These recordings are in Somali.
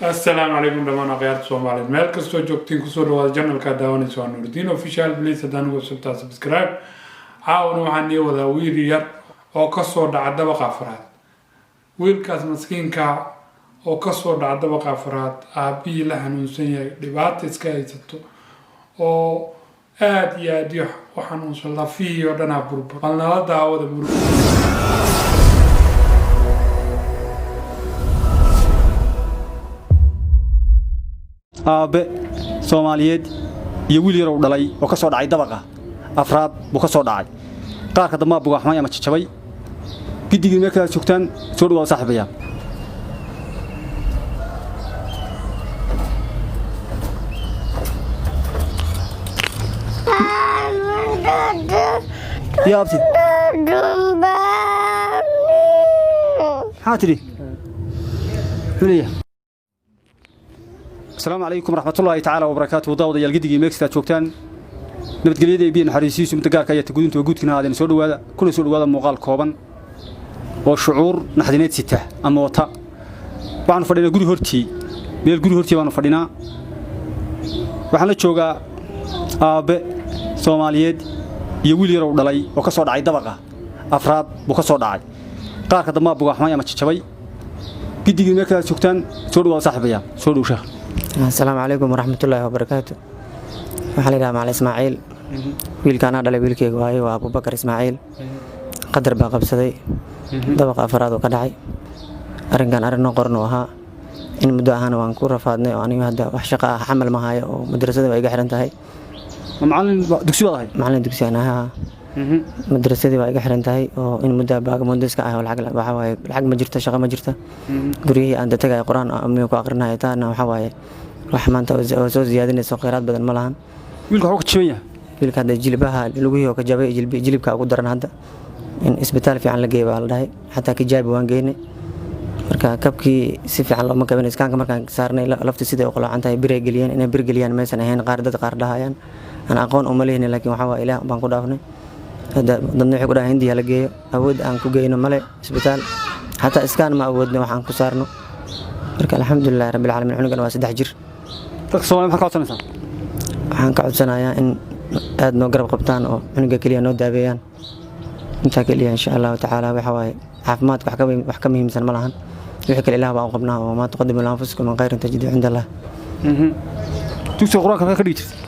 Asalaamu calaykum dhammaan akhyaarta Soomaaliyeed, meel kastoo joogtiin, kusoo dhawaada channelka daawanaysa, waa Nuurdiin Official. Please, haddaan ugu cusubtaa, subscribe. Caawana waxaan nii wadaa wiil yar oo kasoo dhaca dabaqa afraad. Wiilkaas maskiinka oo kasoo dhaca dabaqa afraad, aabihii la xanuunsan yahay, dhibaata iska haysato oo aada iyo aad iyo u xanuunsan, lafihii oo dhanaa burbur. Bal nala daawada murug. Aabbe Soomaaliyeed iyo wiil yarow dhalay oo ka soo dhacay dabaqa afraad buu ka soo dhacay. Qaarka dambaa bugaaxmay ama jajabay. Giddigii meel kalaad joogtaan, soo dhawaada saaxiibayaal. Yaa abti, maxaa tidhi? Muxuu leeyahay? Asalaamu calaykum waraxmatullaahi tacaala wabarakaatuhu. Daawadayaal, giddigii meegsidaad joogtaan, nabadgelyada iyo biyo naxariisiisu midda gaarka ayaa tagudinta guudkina aadeen. Soo dhowaada, kuna soo dhowaada muuqaal kooban oo shucuur naxdineed sita ama wata. Waxaanu fadhinaa guri hortii, meel guri hortii baanu fadhinaa. Waxaan la joogaa aabbe Soomaaliyeed iyo wiil yarow dhalay oo ka soo dhacay dabaqa afraad buu ka soo dhacay. Qaarka dambaa bugaaxmay ama jajabay. Giddigii meel kalaad joogtaan, soo dhowaada saaxiibayaal. Soo dhow, sheekh. Asalaamu calaykum waraxmatullaahi wabarakaatu. Waxaa la yidhaha Macalin Ismaaciil. Wiilka anaa dhalay, wiilkeyga waaye, waa Abubakar Ismaaciil. Qadar baa qabsaday, dabaqa afraad uu ka dhacay. Arrinkan arrin noo qoran uu ahaa, in muddo ahana waan ku rafaadnay oo anigu hadda wax shaqo ah camal ma hayo oo madrasada waa iga xiran tahay. Ma macallin dugsi baad ahayd? Macalin dugsi aan ahaa. Madrasadii waa iga xiran tahay oo in muddo baagamondo iska ah oo lacag waxaa waaye lacag ma jirto, shaqo ma jirto. Guryihii aan datagaya Qur-aan amiga ku aqrinayo, taana waxaa waaye wax maanta oo soo siyaadinayso kheyraad badan ma lahan. Wiilka waxuu ka jaban yahay? Wiilka hadda jilbaha, lugihii oo ka jabay, jilibka ugu daran. Hadda in isbitaal fiican la geeyo baa la dhahay. Xataa kijaabi waan geynay, marka kabkii si fiican looma kabin. Iskaanka markaan saarnay, lafti siday u qaloocan tahay, biray geliyeen. Inay bir geliyaan maysan ahayn, qaar dad qaar dhahayaan aan aqoon uma lehnin, laakiin waxaa waa Ilaah baan ku dhaafnay. Hadda dadna waxay ku dhahay Hindiya la geeyo. Awood aan ku geyno male isbitaal, xataa iskaan ma awoodno wax aan ku saarno. Marka alxamdulilahi rabbil caalamiin, cunugan waa 3 jir. Dadka Soomaliya maxaad ka codsanaysaa? Waxaan ka codsanayaa in aad noo garab qabtaan oo cunuga keliya noo daaweeyaan, intaa keliya insha Allahu tacaala. Waxa waaye caafimaadka wax ka muhiimsan ma lahan. Wixii kale Ilaah baan u qabnaa oo maa tuqadimu lianfusikum min khayrin tajidu cinda Allah. Dugsiga Qur-aanka halkaa ka dhigi jirtay?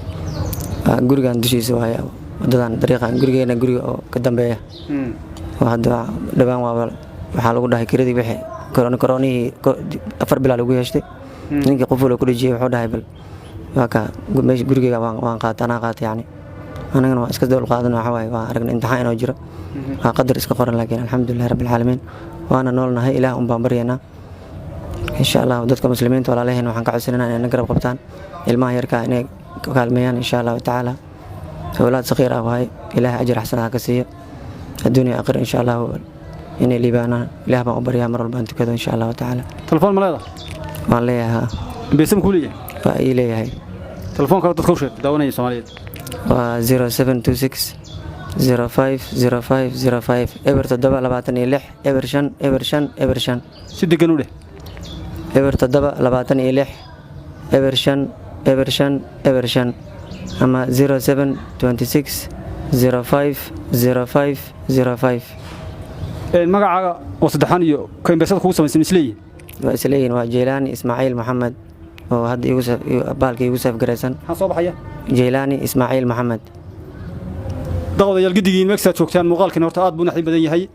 Waa gurigan dushiisa waaye, wadadan dariiqan gurigeena, guriga oo ka dambeeya oo hadda dhawaan waaba waxaa lagu dhahay kiradii wixii koroonihii 4 bilaa lagu yeeshtay. Ninkii quful oo ku dhejiyey wuxuu dhahay bal waa ka meesha gurigeyga waan qaata, anaa qaata. Yacni anagana waan iska dowl qaadan. Waxa waaye waan aragnay imtixaan inuu jiro, waa qadar iska qoran, laakiin alxamdulilahi rabbil caalamiin, waana noolnahay, Ilaah un baan baryaynaa insha Allah. Dadka muslimiinta walaalaheen waxaan ka codsanayna inay na garab qabtaan, ilmaha yarka inay kaalmeeyaan insha Allahu tacaala. Owlaad saqiir ah waaye. Ilaah ajir xasan ha ka siiyo adduunya aakhir insha Allah, inay liibaanaan Ilaah baan u baryaa mar walbaan tukado insha Allahu tacaala. Telefoon ma leedahay? Waan leeyahay. Beese ma kuu leeyahay? Waa ii leeyahay. Telefoonka dadka u sheeg daawanaya Soomaaliyeed. Waa 0726050505, 0726 05 05 05. Si degan u dheh. 0726 05 05 05 ama 0726050505. Magacaaga oo saddexan iyo ka imbeesada kugu samaysan isleeyihin? Waa isleeyihin. Waa Jeylaani Ismaaciil Maxamed oo hadda baalka igu saafgaraysan. Maxaa soo baxaya? Jeylaani Ismaaciil Maxamed. Daqwadayaal, giddigiin meegsaad joogtaan, muuqaalkiina horta aad buu naxdin badan yahay.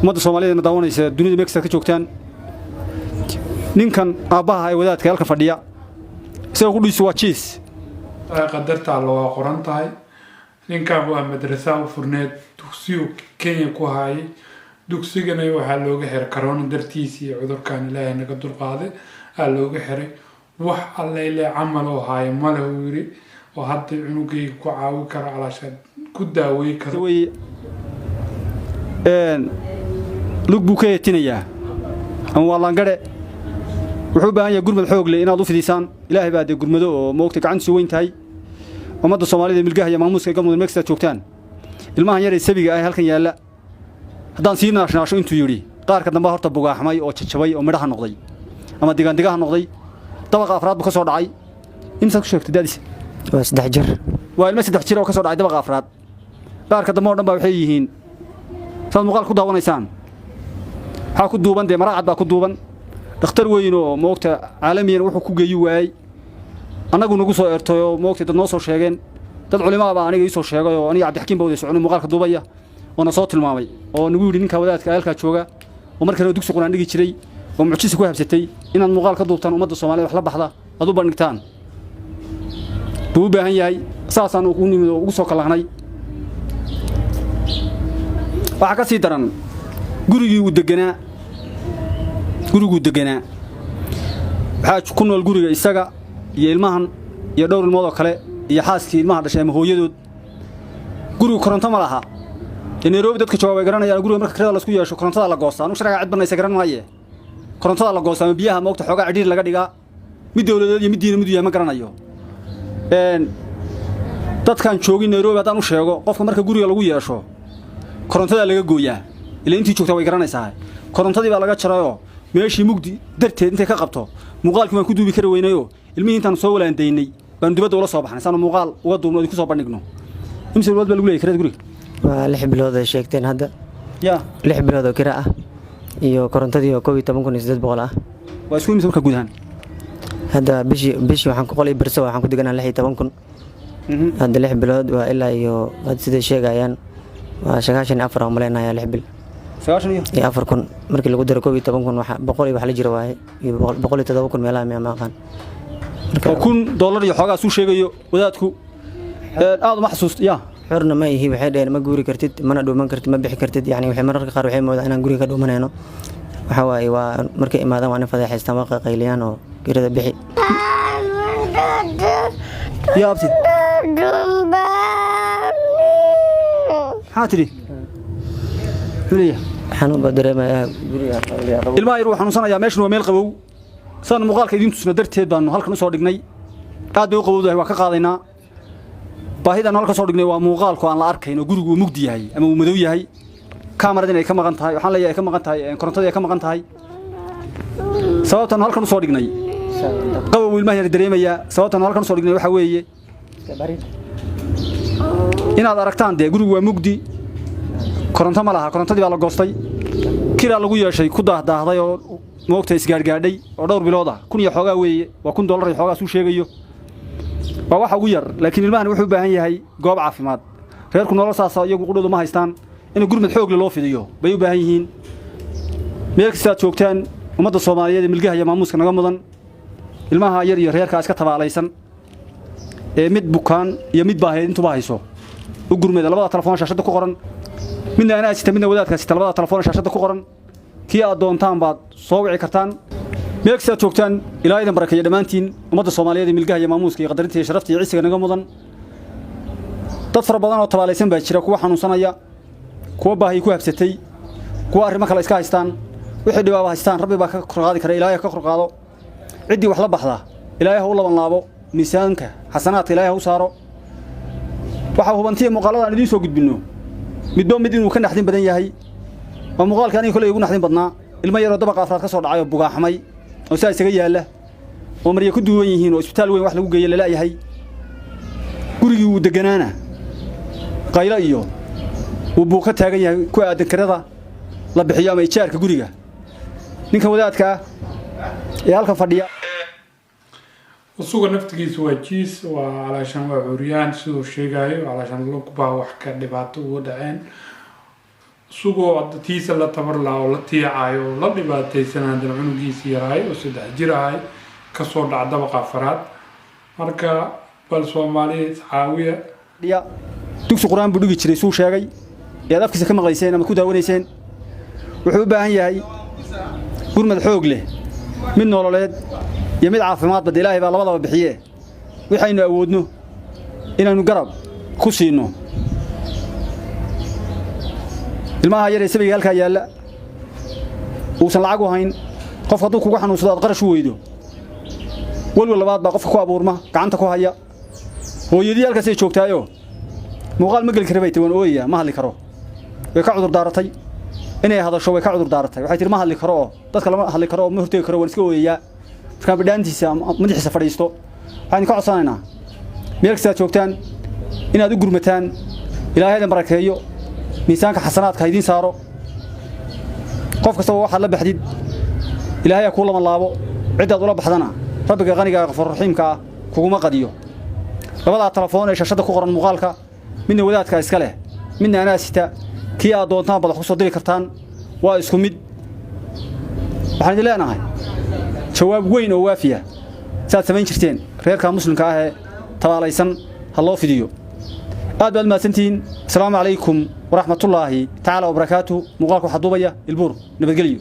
Ummadda Soomaaliyeedna daawanaysa, dunida meegsaad ka joogtaan, ninkan aabbaha ee wadaadka halka fadhiya isaga qudhiisu waa jiis. Qadarta Alla waa qoran tahay. Ninkan waa madrasaa u furneed, dugsiyu Kenya ku haayay. Dugsigana waxaa looga xiray corona dartiis iyo cudurkan Ilaahay naga dulqaaday aa looga xiray. Wax alleyle camal oo haaya male uu yiri oo hadda cunugayga ku caawi karo, calaashaan ku daawey karo. Weye lug buu ka heetinayaa ama waa laangare. Wuxuu u baahan yahay gurmad xoog leh inaad u fidisaan. Ilaahay baa dee gurmado oo moogtay gacantiisu weyn tahay. Ummadda Soomaalida, milgaha iyo maamuuska galmudug, meegsidaad joogtaan, ilmahan yar ee sabiga ah halkan yaalla, haddaan sii naashnaasho intuu yidhi, qaarka dambe horta bugaaxmay oo jajabay oo midhaha noqday. Ama digaandigaha noqday. Dabaqa afraad buu ka soo dhacay. Imsaad ku sheegtay da'diisa? Waa 3 jir. Waa ilmo 3 jir oo ka soo dhacay dabaqa afraad. Baarka dambe oo dhan baa waxay yihiin saad muuqaal ku daawanaysaan. Waxaa ku duuban dee maraacad baa ku duuban. Dhakhtar weyn oo moogta caalamiyan wuxuu ku geeyi waayey, annagu nagu soo eertay oo moogta dad noo soo sheegeen. Dad culimaa baa aniga ii soo sheegay oo aniga Cabdixakiim baa wada soconay, muuqaalka duubaya oo na soo tilmaamay oo nagu yidhi ninka wadaadka halkaa jooga oo markii hore dugsi quraan dhigi jiray oo mucjisa ku habsatay, inaad muuqaal ka duubtaan, ummadda Soomaaliyeed wax la baxda aad u bandhigtaan buu u baahan yahay. Saasaan ugu nimid oo ugu soo kallahnay. Waxaa ka sii daran gurigii uu deganaa. Guriguu deganaa waxaa ku nool guriga isaga iyo ilmahan iyo dhowr ilmood oo kale iyo xaaskii ilmaha dhashay ama hooyadood. Gurigu koronto ma laha. Dee Nairobi dadka jooga way garanayaan, guriga marka kirada laisku yeesho korontada la goosta. Anugu sharciga cid banaysa garan maaye. Korontada la goosta ama biyaha moogta xoogaa cidhiir laga dhigaa, mid dowladeed iyo mid diina mid yahay ma garanayo. Dadkaan joogin Nairobi haddaan u sheego, qofka marka guriga lagu yeesho korontadaa laga gooyaa. Ila intii joogtaa way garanaysaa. Korontadii baa laga jarayoo meeshii mugdi darteed intay ka qabto muuqaalkii waan ku duubi kari weynayoo ilmihii intaanu soo walaandaynay baanu dibadda ula soo baxnay saanu muuqaal uga duubno, idinku soo bandhigno. Imse bilood baa lagu leeyahay kirada guriga? Waa 6 bilood ay sheegteen hadda. Ya? 6 bilood oo kira ah iyo korontadii oo 11,800 ah. Waa isku imse marka guud ahaan? Hadda bishii waxaan ku qolay barso waxaan ku deganaa 16,000. Hadda 6 bilood waa ilaa iyo hadda siday sheegayaan waa 94 aan malaynayaa 6 bil. Sagaashan iyo iyo 4,000 markii lagu daro 11,000, waxa 100 iyo wax la jira waaye, iyo 107,000 meelaha miya, ma aqaan. Oo $1000 iyo xoogaa suu sheegayo wadaadku. Aad uma xasuusto ya. Xorna ma ihi, waxay dhaheen ma guuri kartid, mana dhuuman kartid, ma bixi kartid. Yani waxay mararka qaar waxay moodaan inaan guriga ka dhuumanayno. Waxa waaye, waa markay imaadaan waa nin fadeexaystaan, waa qayliyaan oo kirada bixi. Ya abti, maxaa tidhi? Muxuu leeyahay? Xanuun baa dareemayaa guriga. Ilmaha yar wuu xanuunsanayaa. Meeshan waa meel qabow, sidaan muuqaalka idiin tusna darteed baanu halkan usoo dhignay. Aad bay u qabowdahay, waa ka qaadaynaa. Baahidaanu halkan soo dhignay waa muuqaalku aan la arkayn oo gurigu uu mugdi yahay ama uu madow yahay, kaamarad inay ka maqan tahay, waxaan leeyahay ay ka maqan tahay, korontadii ay ka maqan tahay. Sababtaanu halkan usoo dhignay, qabow ilmaha yar dareemayaa. Sababtaanu halkan usoo dhignay waxaa weeye inaad aragtaan dee gurigu waa mugdi, koronto ma laha, korontadii baa la goostay, kiraa lagu yeeshay ku daahdaahday oo moogta isgaadhgaadhay oo dhowr bilood ah. 1000 iyo xoogaa weeye, waa $1000 iyo xoogaa suu sheegayo, waa waxa ugu yar. Laakiin ilmahan wuxuu u baahan yahay goob caafimaad. Reerku nolol saasa iyagu qudhoodu ma haystaan, in gurmad xoog leh loo fidiyo bay u baahan yihiin. Meel kasta aad joogtaan, ummadda Soomaaliyeed ee milgaha iyo maamuuska naga mudan, ilmaha yar iyo reerkaa iska tabaalaysan ee mid bukaan iyo mid baahayd intuba hayso, u gurmada. Labada telefoon shaashadda ku qoran, midna anaa sita, midna wadaadkaa sita. Labada telefoon shaashadda ku qoran kii aad doontaan baad soo wici kartaan meel kasta aad joogtaan. Ilaahay idin barakeeyo dhammaantiin, ummadda Soomaaliyeed ee milgaha iyo maamuuska iyo qadarinta iyo sharafta iyo cisiga naga mudan. Dad fara badan oo tabaalaysan baa jira, kuwa xanuunsanaya, kuwa baahi ku habsatay, kuwa arrimo kale iska haystaan. Wixii dhibaaba haystaan Rabbi baa ka kor qaadi kara, Ilaahay ka kor qaado. Ciddii wax la baxda Ilaahay ha u laban laabo, miisaanka xasanaadka Ilaahay ha u saaro. Waxaa hubantiya muuqaalada aan idiin soo gudbinno midba mid inuu ka naxdin badan yahay. Waa muuqaalka aniga koley igu naxdin badnaa, ilmo yaroo dabaqa afraad ka soo dhacay oo bugaaxmay oo saa isaga yaalla oo marya ku duwan yihiin oo isbitaal weyn wax lagu geeye lala'yahay. Gurigii uu deganaana qaylo iyo uu buu ka taagan yahay ku aadan kirada la bixiyo ama ijaarka guriga. Ninkan wadaadka ah ee halkan fadhiya Usuga naftigiisa waa jiis, waa calaashaan waa curyaan siduu sheegayo, calaashaan lugbaa wax ka dhibaato uga dhaceen. Isagoo tiisa la tabar lahaa oo la tiicayo oo la dhibaataysan, haddana cunugiisi yaraay oo 3 jir ahay kasoo dhaca dabaqa afaraad. Marka bal Soomaaliya iscaawiya. Dhiya dugsi qur-aan buu dhigi jiray suu sheegay ee aad afkiisa ka maqlayseen ama ku daawanayseen. Wuxuu u baahan yahay gurmad xoog leh, mid nololeed iyo mid caafimaadba. Dee Ilaahay baa labadaba bixiye, waxaynu awoodno inaynu garab ku siinno ilmaha yar ee sabiga halkaa yaalla uusan lacag u hayn. Qof hadduu kugu xanuunsado aad qarash u weydo, welwel labaad baa qofka ku abuurma gacanta ku haya. Hooyadii halkaasay joogtaayo muuqaal ma geli kara bay ti, waan ooyaya, ma hadli karo, way ka cudur daaratay. Inay hadasho way ka cudur daaratay. Waxay tiri: "Ma hadli karo oo dadka lama hadli karo oo ma hortegi karo, waan iska ooyayaa markaan bidhaantiisa ama madaxiisa fadhiisto." Waxaan idinka codsanaynaa meel kasta aad joogtaan inaad u gurmataan. Ilaahay idin barakeeyo, miisaanka xasanaadka ha idiin saaro. Qof kastaba waxaad la baxdid Ilaahay ha kuu lama laabo. Ciddaad ula baxdana Rabbiga qaniga ee qafuurraxiimka ah kuguma qadiyo. Labadaa telefoon ee shashada ku qoran muuqaalka, midna wadaadka iska leh, midna anaa sita. Kii aad doontaan baad wax ku soo diri kartaan, waa isku mid. Waxaan idin leenahay jawaab weyn oo waafiya saad samayn jirteen reerka muslimka ah ee tabaalaysan ha loo fidiyo. Aad baad mahadsantihiin. Asalaamu calaykum waraxmatullaahi tacaala wabarakaatuh. Muuqaalka waxaa duubaya Ilbuur. Nabadgelyo.